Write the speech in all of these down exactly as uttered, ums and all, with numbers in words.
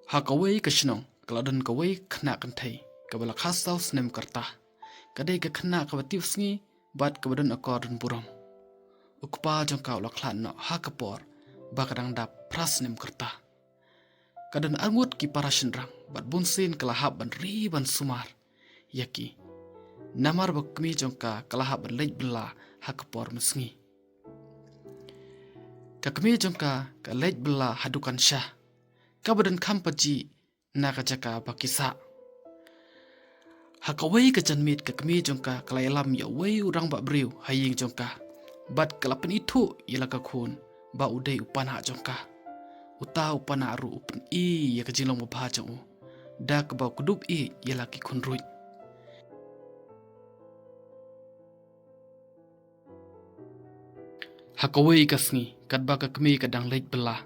Ha kawei ka shnong ka la don kawei ka khynnah kynthei kaba la khatsaw snem ka rta. Ka dei ka khynnah kaba tipsngi bad kaba don akor don burom. U kpa jong ka u la khlad noh ha ka por ba ka dang dap phra snem ka rta. Ka don arngut ki para shynrang bad bunsien ka la hap ban ri ban sumar ïa ki. Namar ba ka kmie jong ka ka la hap ban leit bylla ha ka por mynsngi. Ka kmie jong ka ka leit bylla ha dukan sha kaba don kham pajih na ka jaka ba ki sah. Ha kawei ka janmiet ka kmie jong ka ka la ïalam ïa uwei u rangbah briew ha ïing jong ka bad ka la pynithuh ïa la ka khun ba u dei u panah jong ka. Uta u panah ruh u pyni ïa ka jinglong babha jong u da kaba u kdup ïeit ïa la ki khunruit. Ha kawei ka sngi katba ka kmie ka dang leit bylla,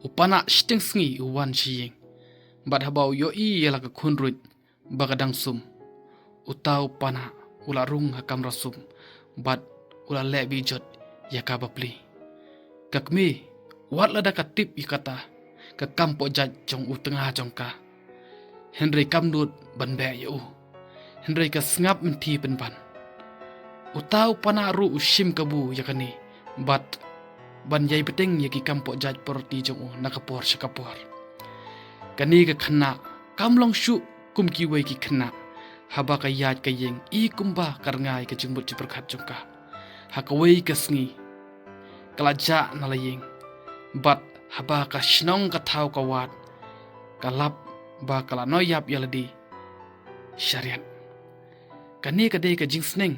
u panah shiteng sngi u wan sha ïing. Bad haba u ïohi ïa la ka khunruit ba ka dang sum, uta u panah u la rung ha kamra sum bad u la leh bijot ïa ka bapli. Ka kmie, wat lada ka tip ïa kata, ka kam pohjait jong u tnga jong ka, hynrei kam nud ban beh ïa u, hynrei ka sngap mynthi pynban. Uta u panah ruh u shim kabu ïa kane bad ban ïai bteng ïa ki kam pohjait porti jong u na ka por sha ka por. Kane ka khynnah kam long shuh kum kiwei ki khynnah haba ka ïaid ka ïeng, i kumba ka rngai ka jingmut jingpyrkhat jong ka. Ha kawei ka sngi ka la jah na la ïing bad haba ka shnong ka thaw ka wad, ka lap ba ka la noh ïap ïa lade shariat. Kane ka dei ka jingsneng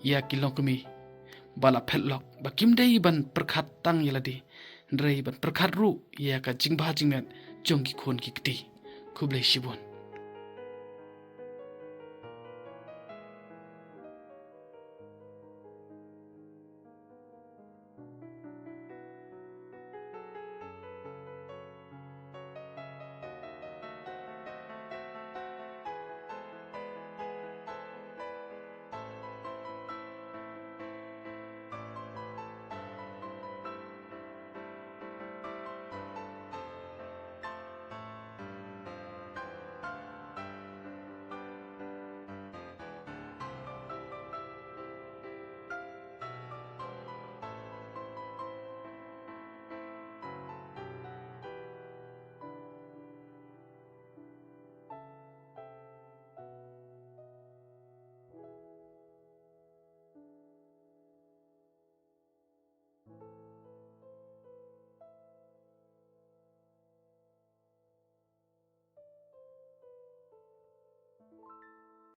ïa ki longkmie ba la phet lok ba kim dei ban pyrkhat tang ïa lade, hynrei ban pyrkhat ruh ïa ka jingbha jingmiat jong ki khun ki kti. Khublei shibun.